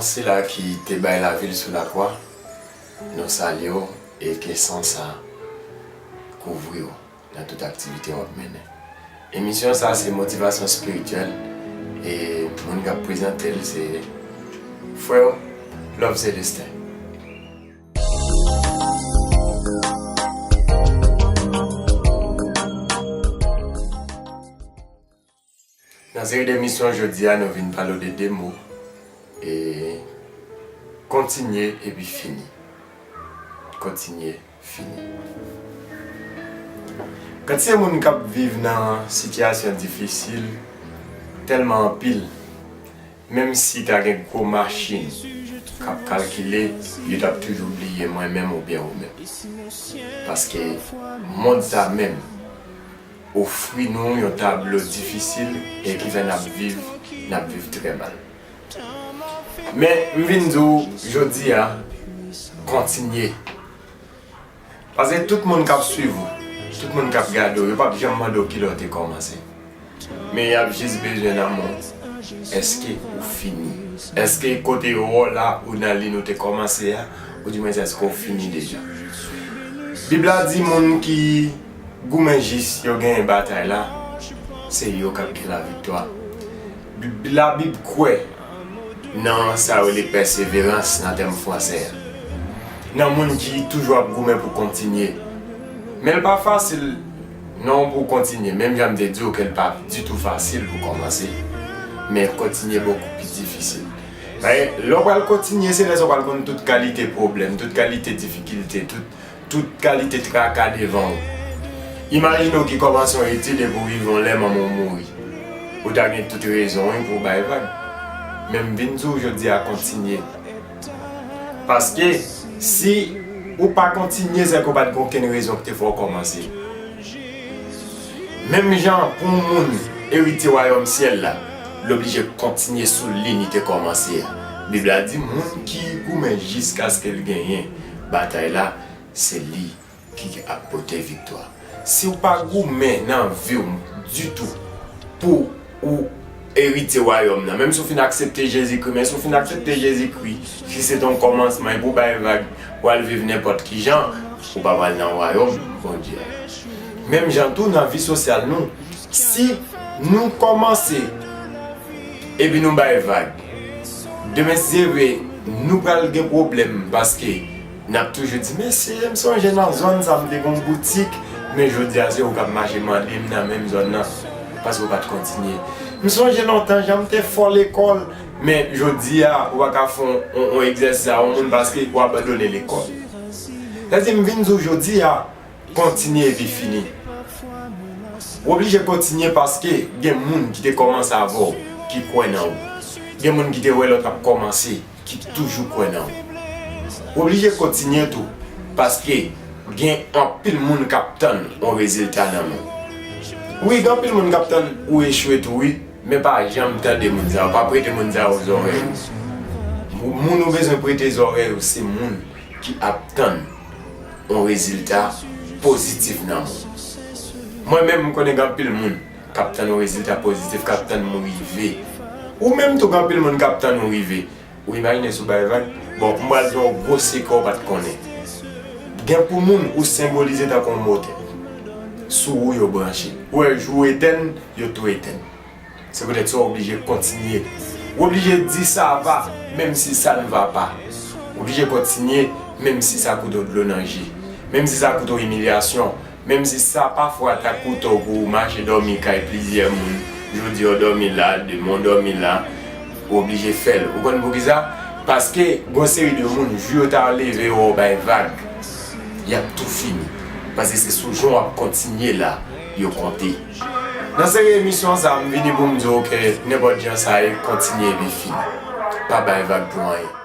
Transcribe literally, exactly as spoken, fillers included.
Sila ki te bay lavi l sou lakwa, nou salye w e ke san sa kouvri w nan tout aktivite w ap mennen. Emisyon sa se motivasyon espirityèl e moun k ap prezante l se frè w Love Celestin. Nan seri de emisyon jodi a, nou vin pale w de de mo, e kontinye epi fini. Kontinye, fini. Kantite moun k ap viv nan sitiyasyon difisil tèlman anpil, menm si ta gen gwo machin k ap kalkile, yo t ap toujou bliye mwen menm oubyen ou menm. Paske mond sa menm ofri nou yon tablo difisil e ki fè n ap viv, n ap viv trè mal. Men, m vin di w jodi a, kontinye. Paske tout moun k ap swiv ou, tout moun k ap gade w, yo p ap janm mande w kilè w te kòmanse. Men y ap jis bezwen nan men w. Èske ou fini? Èske kote w la ou nan liy ou te kòmanse a, oudimwens èske w fini deja? Bib la di moun ki goumen jis yo genyen batay la, se yo k ap gen laviktwa. Bib, Labib kwè nan sa yo rele pèseverans nan tèm fransè a. Nan moun ki toujou ap goumen pou kontinye. Men l pa fasil non pou w kontinye, menm jan m te di w ke l pa ditou fasil pou kòmanse, men kontinye bokou pi difisil. Paske lè w pral kontinye, se lè sa w pral konn tout kalite pwoblèm, tout kalite difikilte, tout tout kalite traka devan w. Imajine w ki kòmanse yon etid epi w rive yon lè manman w mouri. Ou ta gen tout rezon wi pou w bay vag. Men m vin di w jodi a kontinye. Paske si ou pa kontinye, se ke w pa t gen okenn rezon ki te fè w kòmanse. Menm jan pou yon moun eritye wayòm syèl la, l oblije kontinye sou liy li te kòmanse a. Bib la di moun ki goumen jiskaske l genyen batay la, se li ki ap pote viktwa. Si w pa goumen nan vi w ditou pou ou eritye wayòm nan, menm si w fin aksepte Jezikri, men si w fin aksepte Jezikri, si se te yon kòmansman epi w bay vag, w al viv nenpòt ki jan, ou pa pral nan wayòm Bondye a. Menm jan tou nan vi sosyal nou, si nou kòmanse epi nou bay vag, demen si Dye vle, nou pral gen pwoblèm paske n ap toujou di, "Mesye, m sonje nan zòn sa m te gen yon boutik, men jodi a se ou k ap mache mande m nan menm zòn nan, paske ou pa t kontinye. M sonje lontan jan m te fò lekòl, men jodi a ou pa ka fè yon, yon, yon egzèsis a yon moun paske ou abandone lekòl." Sa di m vin di w jodi a, kontinye epi fini. Ou oblije kontinye paske gen moun ki te kòmanse avè w, ki kwè nan ou. Gen moun ki te wè lè w t ap kòmanse, ki toujou kwè nan ou. Ou oblije kontinye tou, paske gen anpil moun k ap tann yon rezilta nan men w. Wi, gen anpil moun k ap tann ou echwe tou, wi, men pa janm tande moun sa yo, pa prete moun sa yo zòrèy ou. Moun ou bezwen prete zòrèy ou, se moun ki ap tann yon rezilta pozitif nan men w. Mwen menm, m konnen gen anpil moun k ap tann yon rezilta pozitif, k ap tann m rive. Ou menm tou, gen anpil moun k ap tann ou rive. Ou imajine si w bay vag? Bon, m pral di w yon gwo sekrè w pa t konnen. Gen pou moun, ou senbolize tankou yon motè. Sou ou yo branche. Ou wè, jou w etèn, yo tou etèn. Se poutèt sa w oblije kontinye. W oblije di sa va, menm si sa n va pa. W oblije kontinye, menm si sa koute w dlo nan je. Menm si sa koute w imilyasyon. Menm si sa pafwa ta koute w pou w mache dòmi kay plizyè moun. Jodi a w dòmi la, demen w dòmi la. W oblije fè l. Ou konn poukisa? Paske gon seri de moun, jou yo ta leve yo wè w bay vag, y ap tou fini. Paske se sou jan w ap kontinye la yo konte. Nan seri emisyon sa a, m vini pou m di w ke nenpòt jan sa ye, kontinye epi fini. Pa bay vag pou anyen.